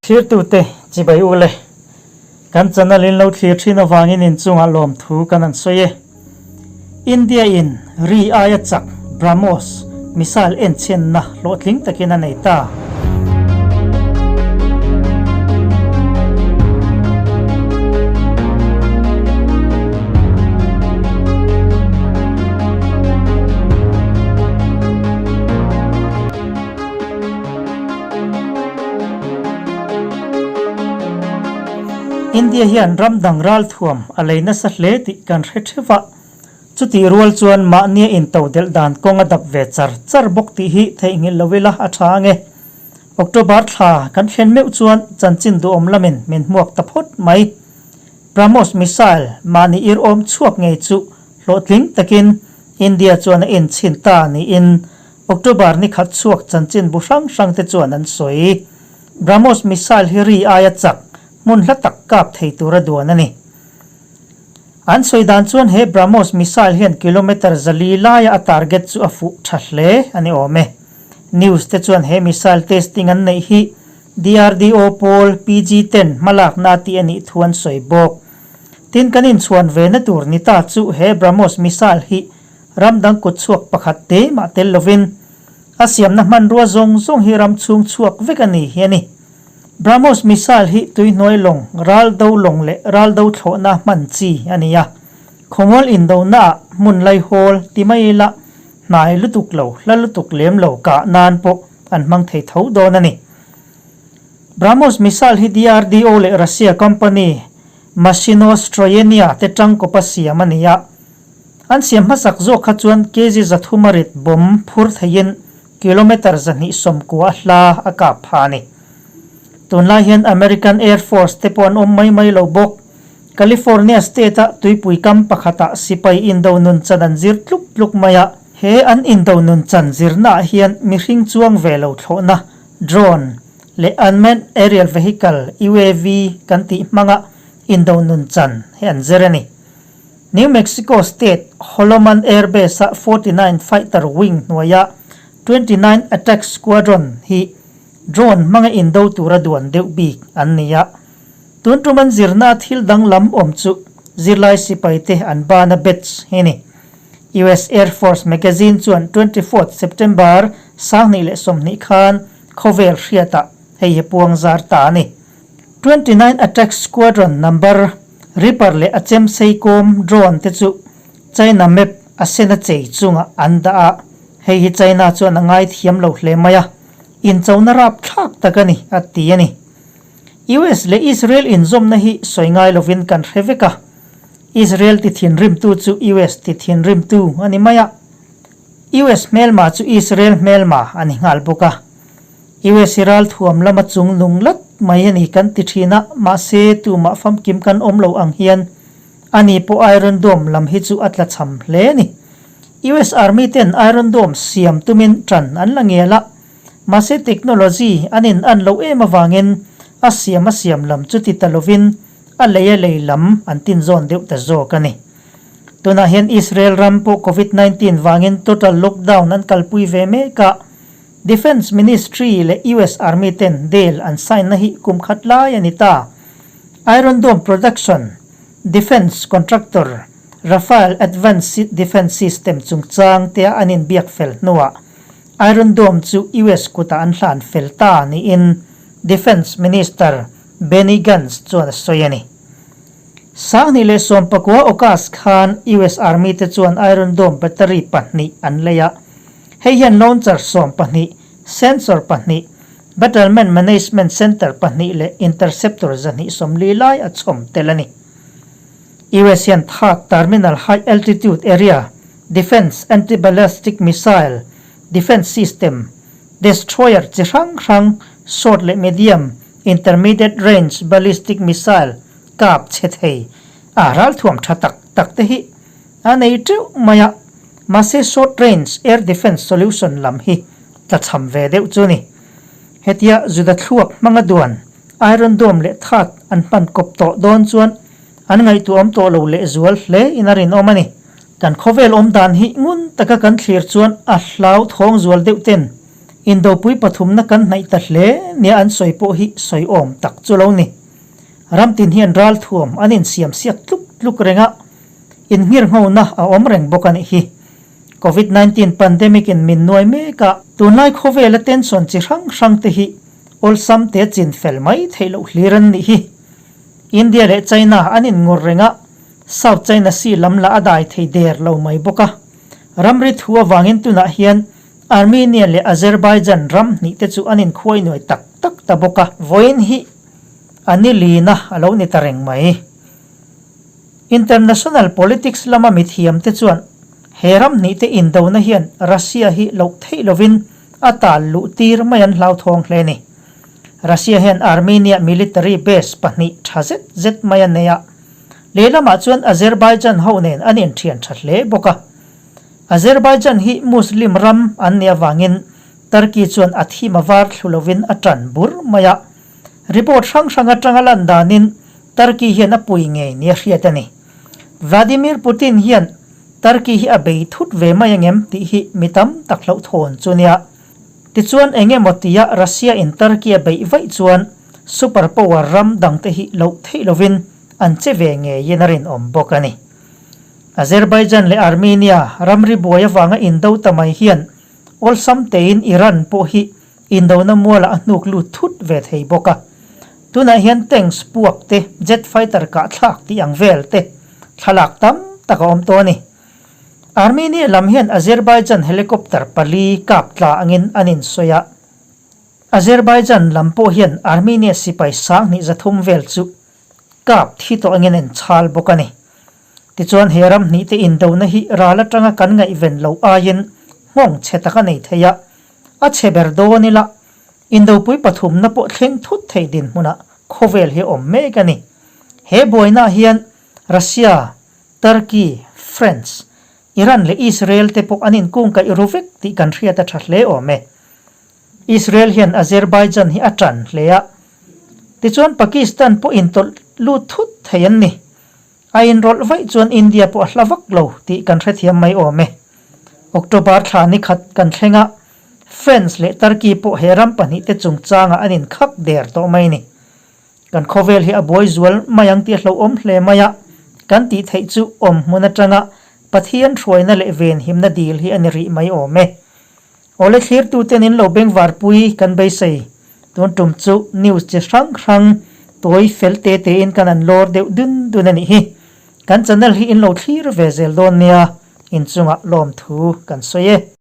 Thlirtute chibai u le. Kan channel in lo thlir thin avangin inchungah lawmthu kan han sawi e. India in ri aia chak BrahMos missile enchhenna hlawhtling takin a nei ta. India hian ram dang ralthuam a lei nasa hle tih kan hre theuh a, chutih rual chuan mahnia intodelh dan kawng a dap ve char char bawk tih hi theihnghilh lo ila a tha ange. October thla kan thlen meuh chuan chanchin duhawm lamin min hmuak ta phawt mai. BrahMos missile mahni irhawm chhuak ngei chu hlawhtling takin India chuan a enchhin ta niin October ni khat chhuak chanchinbu hrang hrang te chuan an sawi. BrahMos missile hi ri aia chak, hmun hla tak kap thei tura duan a ni. An sawi dan chuan he BrahMos missile hian kilometre 400 laia a target chu a fuh tha hle a ni awm e. News te chuan he missile testing an neih hi DRDO pawl PG ten hmalakna a tih a nih thu an sawi bawk. Tin kan inchhuan ve na tur ni ta chu he BrahMos missile hi Ram dang kut chhuak pakhat te mah tel lovin a siamna hmanrua zawng zawng hi ram chhung chhuak vek a ni hi a ni. BrahMos missile hi tuihnuai lawng, ral do lawng leh ral do thlawhna hman chi a ni a. Khawmual indonaah hmun laihawl ti mai ila hnai lutuk lo, hla lutuk lem lo kah nan pawh an hmang thei tho dawn a ni. BrahMos missile hi DRDO leh Russia company Mashinostroyeniya te tangkawpa siam a ni a. An siam hmasak zawk kha chuan kg 300 a rit bomb phur theiin kilometre 290 a hla a kap pha a ni. Tunlai hian American Air Force te pawh an awm mai mai lo bawk. California state-a tuipui kam pakhatah sipai indo nun chan an zir tluk tluk mai a. He an indo nun chan zirnaah hian mihring chuang ve lo thlawhna, drone, leh unmanned aerial vehicle, UAV, kan tih hmanga indo nun chan hi an zir a ni. New Mexico State Holloman Air Base-a 49 Fighter Wing hnuaia 29 Attack Squadron hi drone hmanga indo tura duan deuh bik an ni a. Tun tum an zirna a thil danglam awm chu zirlai sipaite an bana batch hi a ni. US Air Force Magazine chuan 24 September 2020 khan khawvel hriatah hei hi puang zar ta a ni. 29 Attack Squadron number Reaper leh a chem seikawm drone te chu China map a sen a chei chungah an dah a, hei hi China chuan a ngaithiam lo hle mai a, inchona rapthlak tak a ni, a ti a ni. US leh Israel inzawmna hi sawi ngai lovin kan hre vek a, Israel ti thinrimtu chu US ti thinrimtu a ni mai a, US hmelma chu Israel hmelma a ni nghal bawk a. US i ralthuam lama chung nung lat mai a ni kan ti thin a, mahse tumah famkim kan awm lo ang hian ani pawh Iron Dome lam hi chu a tla cham hle a ni. US Army ten Iron Dome siam tumin tan an la ngel a, mahse technology an in an loh em avangin a siam a siam lam chu ti ta lovin a lei a lei lam an tin zawn deuh ta zawk a ni. Tunah hian Israel ram pawh Covid 19 vangin total lockdown an kalpui ve mek a, Defence Ministry leh US Army ten deal an sign na hi kum khat lai a ni ta. Iron Dome production, Defence contractor Rafael Advanced Defence System chungchang tea an inbiak fel hnuah Iron Dome chu US kutah an hlan fel ta niin Defence Minister Benny Gantz chuan a sawi a ni. 2019 August khan US Army te chuan Iron Dome battery pahnih an lei a. Hei hian launcher 12, sensor pahnih, battlement management center pahnih leh interceptor 240 lai a chhawm tel a ni. US hian THAAD Terminal High Altitude Area Defence Anti-Ballistic Missile Defence System, destroyer chi hrang hrang, short leh medium, intermediate range ballistic missile kap chhe thei a ralthuam tha tak tak te hi a nei teuh mai a. Mahse short range air defence solution lam hi tlachham ve deuh chu ni. Hetia Juda thluak hmanga duan Iron Dome leh THAAD an hman kawp tawh dawn chuan an ngaihtuahawm tawh lo lehzual hle in a rinawm a ni. Kan khawvel awm dan hi ngun taka kan thlir chuan a hlau thawng zual deuh ten. Indopui pathumna kan hnaih ta hle nia an sawi pawh hi sawi awm tak chu lo ni. Ramtin hian ralthuam an insiam siak tluk tluk reng a, innghirnghona a awm reng bawk a nih hi. Covid 19 pandemic in min nuai mek a, tunlai khawvela tension chi hrang hrang te hi awlsam te chin fel mai theih loh hlir an nih hi. India leh China an inngur reng a, South China Sea lam lah a dai thei der lo mai bawk a. Ramri thu avangin tunah hian Armenia leh Azerbaijan ram hnih te chu an inkhuai nuai tak tak ta bawk a. Vawiin hi a ni lina a lo ni ta reng mai. International politics lama mithiam te chuan he ram hnih te indona hian Russia hi loh theih lovin a tal luh tir mai an hlauthawng hle ni. Russia hian Armenia military base pahnih tha zet zet mai a nei a, lehlamah chuan Azerbaijan ho nen an inthian tha hle bawk a. Azerbaijan hi Muslim ram an nih avangin Turkey chuan a thim a var thlu lovin a tan bur mai a. Report hrang hrang atanga lan danin Turkey hian a pui ngei nia hriat a ni. Vladimir Putin hian Turkey hi a bei thut ve mai angem tih hi mi tam tak hlauhthawn chu nia. Tichuan eng emaw tia Russia in Turkey a beih vaih chuan super power ram dangte hi loh theih lovin an che ve ngeiin a rinawm bawk a ni. Azerbaijan leh Armenia ramri buai avanga indo ta mai hian awlsam tein Iran pawh hi indona mualah a hnuk lut thut ve thei bawk a. Tunah hian tanks puak te, jet fighter kah thlak tih ang vel te thlalak tam tak a awm tawh a ni. Armenia lam hian Azerbaijan helicopter pali kap tla angin an insawi a. Azerbaijan lam pawh hian Armenia sipai 20 300 vel chu kap thi tawh angin an chhal bawk a ni. Tichuan he ram hnih te indona hi ral atanga kan ngaihven loh aiin nghawng chhe tak a nei thei a, a chhe ber dawn ila indopui pathumna pawh thleng thut thei dinhmunah khawvel hi a awm mek a ni. He buainaah hian Russia, Turkey, France, Iran leh Israel te pawh an inkungkaih ru vek tih kan hriat a tha hle awm e. Israel hian Azerbaijan hi a tan hle a, tichuan Pakistan pawh intawlh lut thut thei an ni. A inrawlh vaih chuan India pawh a hla vak lo tih kan hrethiam mai awm e. October thla ni khat kan thleng a, France leh Turkey pawh he ram pahnihte chungchangah an inkhak der tawh mai ni. Kan khawvel hi a buai zual mai ang tih a hlauhawm hle mai a, kan tih theih chu awm hmun atanga Pathian hruaina leh venhimna dil hi a ni rih mai awm e. Awle thlirtuten in lo bengvarpui kan beisei. Tun tum chu news chi hrang hrang tawi fel te te in kan an lawr deuh dun dun a nih hi. Kan channel hi in lo thlir ve zel dawn nia, inchungah lawmthu kan sawi e.